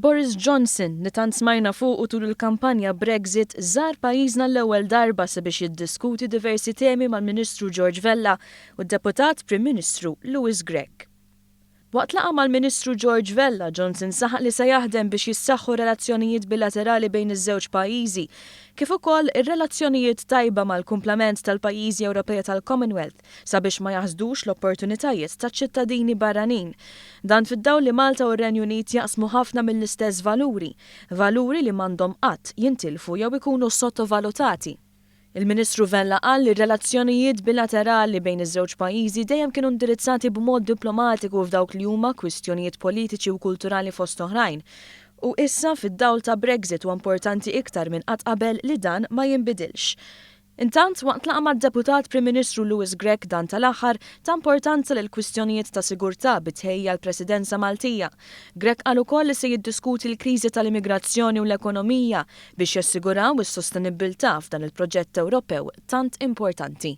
Boris Johnson, li tant smajna fuqu tul il-kampanja Brexit, żar pajjiżna l-ewwel darba sabiex jiddiskuti diversi temi mal-Ministru George Vella u d-Deputat Prim Ministru Louis Grech. Waqt laqgħa mal-Ministru George Vella, Johnson saħaq li se jaħdem biex jissaħħu r-relazzjonijiet bilaterali bejn iż-żewġ pajjiżi, kif ukoll ir-relazzjonijiet tajba mal-kumplament tal-pajjiżi Ewropej tal-Commonwealth sabiex ma jaħsdux l-opportunitajiet taċ-ċittadini barranin. Dan fid-dawl li Malta u r-Renju Unit jaqsmu ħafna mill-istess valuri, valuri li m'għandhom qatt jintilfu jew ikunu sottovalutati. Il-Ministru Vella qal li r-relazzjonijiet bilaterali bejn iż-żewġ pajjiżi dejjem kienu indirizzati b'mod diplomatiku f'dawk li huma kwistjonijiet politiċi u kulturali fost oħrajn. U issa fid-dawl ta' Brexit huwa importanti iktar minn qatt qabel li dan ma jinbidilx. Intant, waqt laqgħa mad-Deputat Prim Ministru Louis Grech dan tal-aħħar ta importanza lill-kwistjonijiet ta' sigurtà bi tħejjija għall-Presidenza Maltija. Grech qal ukoll li se jiddiskuti l-kriżi tal-immigrazzjoni u l-ekonomija biex jassiguraw is-sostenibbiltà f'dan il-proġett Ewropew tant importanti.